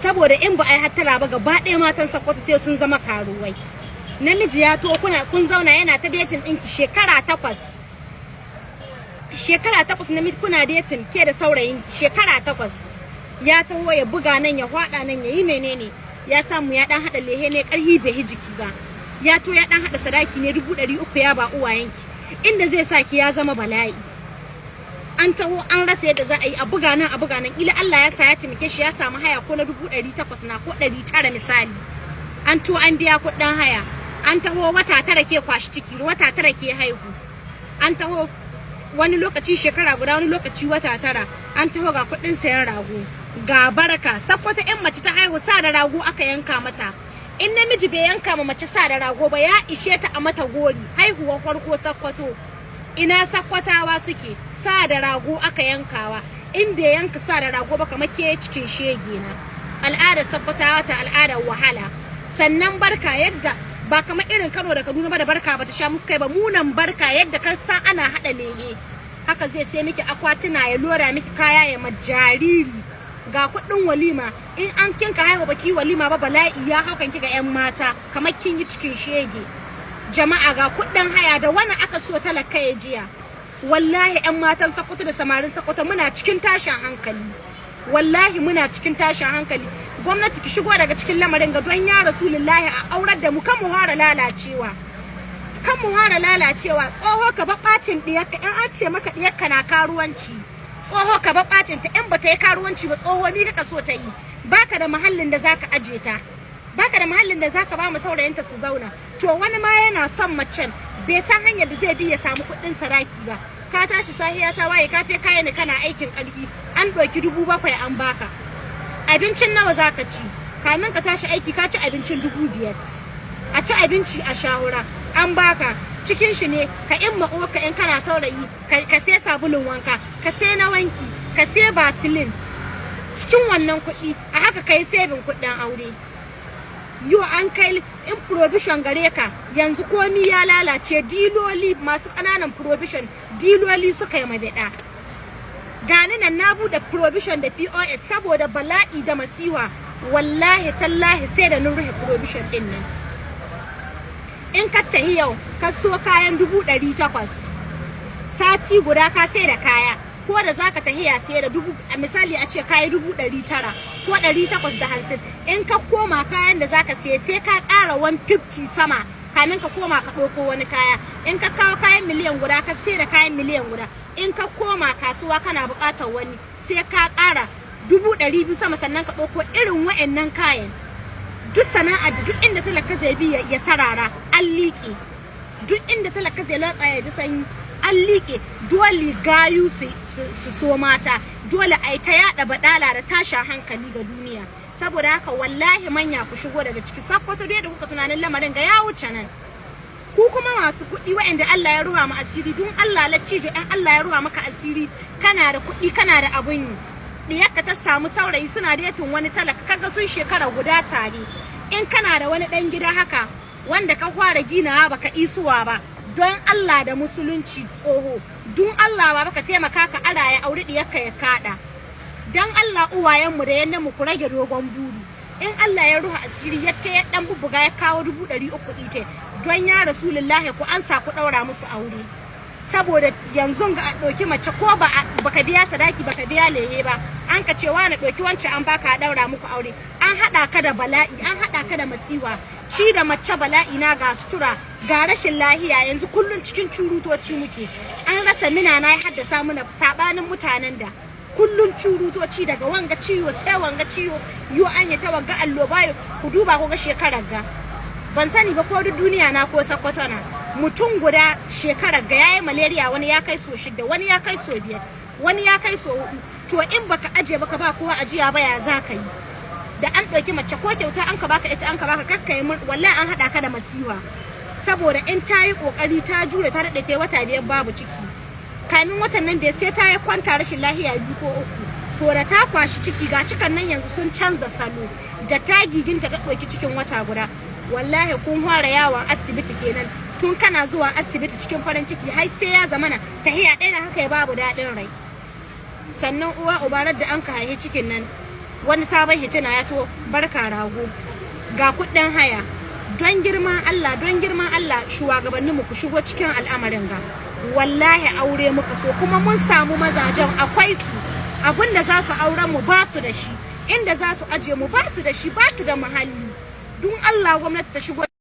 Saboda in ba a yi hattara ba, gaba ɗaya matan Sakkwato sai sun zama karuwai. Namiji ya to kuna kun zauna yana ta dating ɗinki shekara 8, shekara 8. Namiji kuna dating ke da saurayin shekara 8, ya taho ya buga nan, ya hwada nan, ya yi menene, ya samu ya dan hada lehe ne, karhi bai jiki ba, ya to ya dan hada sadaki ne 300,000 ya ba uwayenki. Inda zai sa ki ya zama bala'i. An taho an rasa yadda za a yi, a buga nan, a buga nan. Ila Allah ya sa ya taimake shi ya samu haya ko na 800,000 na ko 900 misali. An to an biya kuɗin haya, an taho wata 9 ke kwashi ciki, wata 9 ke haihu. An taho wani lokaci shekara guda, wani lokaci wata 9. An taho ga kuɗin sayan rago, ga baraka. Sakwata in mace ta haihu, sa da rago aka yanka mata. In namiji bai yanka ma mace sa da rago ba, ya ishe ta a mata gori. Haihuwar farko Sakkwato, ina Sakkwatawa suke? Sa da rago aka yankawa. In bai yanka sa da rago ba, kamar ke cikin shege na. Al'adar Sakkwatawa ta al'adar wahala. Sannan barka yadda ba kamar irin Kano da Kaduna ba da barka ba ta sha musu kai ba. Munan barka yadda ka san ana hada lehe, haka zai sai miki akwatuna, ya lora miki kaya, ya ma jariri. Ga kuɗin walima. In an kinka haihu baki walima ba, bala'i ya haukan ki ga yan mata, kamar kin yi cikin shege. Jama'a, ga kuɗin haya. Da wani aka so talaka ya jiya. Wallahi yan matan Sakkwato da samarin Sakkwato, muna cikin tashin hankali. Wallahi muna cikin tashin hankali. Gwamnati, ki shigo daga cikin lamarin ga don ya Rasulullahi, a aurar da mu, kan mu fara lalacewa, kan mu fara lalacewa. Tsoho, ka ba bacin diyarka. In an ce maka diyarka na karuwanci, tsoho, ka ba bacin ta. In bata yi karuwanci ba, tsoho, ni kaka so ta yi? Baka da mahallin da zaka aje ta, baka da mahallin da zaka ba mu saurayinta su zauna. To wani ma yana son macen, bai san hanyar da zai bi ya samu kuɗin sadaki ba. Ka tashi sahiya ta waye, ka ce kayan kana aikin ƙarfi, an ɗauki 7,000 an baka. Abincin nawa zaka ci? Kamin ka tashi aiki ka ci abincin 5,000. A ci abinci a shahura an baka cikin shi ne ka in uwarka. In kana saurayi, ka sai sabulun wanka, ka sai na wanki, ka sai Vaseline cikin wannan kuɗi. A haka kai saving kuɗin aure. Yau an kai in provision gare ka, yanzu komi ya lalace. Diloli masu ƙananan provision, diloli suka yi mabiɗa. Gani nan na buɗe provision da POS, saboda bala'i da masiwa, wallahi tallahi sai da nun rufe provision ɗin nan. In ka tahi yau ka so kayan 800,000, sati guda ka sai da kaya. Ko da zaka tahiya sai da dubu, a misali a ce kayi 900,000 ko 850, in ka koma kayan da zaka siya sai ka ƙara 150 sama kamin ka koma ka ɗauko wani kaya. In ka kawo kayan miliyan 1 ka sai da kayan miliyan 1, in ka koma kasuwa kana buƙatar wani, sai ka ƙara 200,000 sama sannan ka ɗauko irin wa'annan kayan. Duk sana'a da duk inda talaka zai bi ya sarara, an liƙe. Duk inda talaka zai latsa ya ji sanyi, an liƙe. Dole gayu su so mata, dole a yi ta yaɗa baɗala da tashin hankali ga duniya. Saboda haka wallahi manya, ku shigo daga ciki. Sakkwato dai da kuka tunanin lamarin ga ya wuce nan. Ku kuma masu kuɗi waɗanda Allah ya ruha mu asiri, dun Allah laccijo, ɗan Allah ya ruha maka asiri, kana da kuɗi, kana da abun yi, diyarka ta samu saurayi suna dating wani talaka, kaga sun shekara guda tare, in kana da wani ɗan gida haka wanda ka fara ginawa baka isuwa ba, don Allah da musulunci, tsoho, don Allah ba baka taimaka ka ara ya auri diyarka ya kada. Don Allah uwayenmu da yannan mu, ku rage dogon buri. In Allah ya ruha asiri ya ta ya dan bubbuga ya kawo 300,000 ite, don ya Rasulullahi ku ansa ku daura musu aure. Saboda yanzu ga a ɗauki mace ko ba baka biya sadaki, baka biya lehe ba, an ka ce wani ɗauki wancan an baka a ɗaura muku aure, an haɗa ka da bala'i, an haɗa ka da masiwa. Ci da mace bala'i na, ga sutura, ga rashin lahiya. Yanzu kullun cikin curutoci muke. An rasa mina na ya haddasa mana sabanin mutanen da kullun curutoci, daga wanga ciwo sai wanga ciwo. Yo an yi ta wanga alloba. Ku duba ku ga shekarar ga, ban sani ba ko duk duniya na ko Sakkwato na, mutum guda shekarar ga yayi malaria, wani ya kai so 6, wani ya kai so 5, wani ya kai so 4. To in baka aje baka ba kowa ajiya ba, ya za ka yi? Da an ɗauki mace ko kyauta an ka baka ita, an ka baka kakkai, wallahi an haɗa ka da masiwa. Saboda in ta yi ƙoƙari ta jure, ta daɗe, ta wata 5 babu ciki, kamin watan nan bai sai ta yi kwanta rashin lahiya biyu ko uku. To da ta kwashi ciki, ga cikan nan yanzu sun canza salo, da ta giginta ta ɗauki cikin wata guda, wallahi kun fara yawon asibiti kenan. Tun kana zuwa asibiti cikin farin ciki, har sai ya zamana tahiya ɗaya na haka ya babu daɗin rai. Sannan uwa ubarar da an ka haihi cikin nan, Wani sabon hitina ya to, barka rago, ga kuɗin haya. Don girman Allah, don girman Allah, shugabanninmu, ku shigo cikin al'amarin ga. Wallahi aure muka so, kuma mun samu mazajen, akwai su. Abinda za su auren mu ba su da shi, inda za su aje mu ba su da shi, ba su da muhalli. Don Allah gwamnati ta shigo.